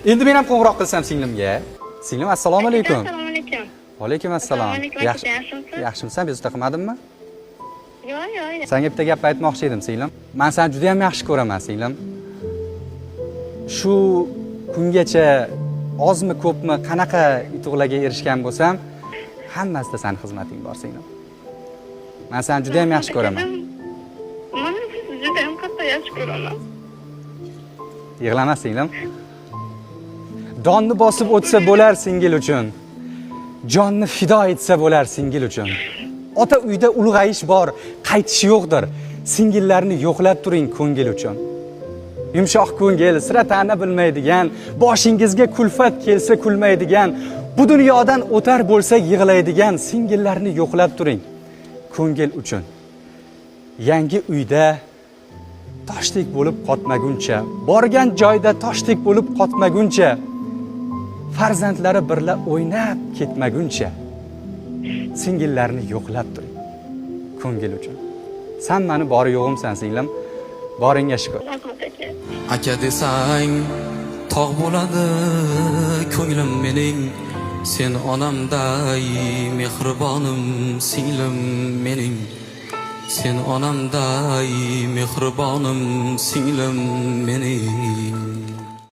Endi men ham qo'ng'iroq qilsam singlimga. Singlim, assalomu alaykum. Assalomu alaykum. Vaalaykum assalom. Assalomu alaykum, Yaxshi, aka, yaxshimisiz? Yaxshimisan? Bezovta qilmadimmi? Yo'q, yo'q, yo'q. Senga bitta gap aytmoqchi edim, singlim. Men seni juda ham yaxshi ko'raman, singlim. Shu kungacha ozmi, ko'pmi, qanaqa yutuqlarga erishgan bo'lsam, hammasida sani xizmating bor, singlim. Men seni juda ham yaxshi ko'raman. Men sizni juda ham qattiq yaxshi ko'raman. Yig'lama, singlim. Donni bosib o'tsa bo'lar singil uchun. Jonni fido etsa bo'lar singil uchun. Ota uyda ulg'ayish bor, qaytish yo'qdir. Singillarni yo'qlab turing ko'ngil uchun. Yumshoq ko'ngil, sira ta'na bilmaydigan, boshingizga kulfat kelsa kulmaydigan, bu dunyodan o'tar bo'lsak yig'laydigan singillarni yo'qlab turing ko'ngil uchun. Yangi uyda toshdek bo'lib qotmaguncha, borgan joyda toshdek bo'lib qotmaguncha, farzandlari birla o'ynab ketmaguncha singillarni yo'qlab turing ko'ngil uchun. San mani bori yo'g'imsan, singlim. Boringga shukur. Rahmat, aka. Aka desang tog' bo'ladi ko'nglim mening, sen onamday mehribonim, singlim mening, sen onamday mehribonim, singlim mening.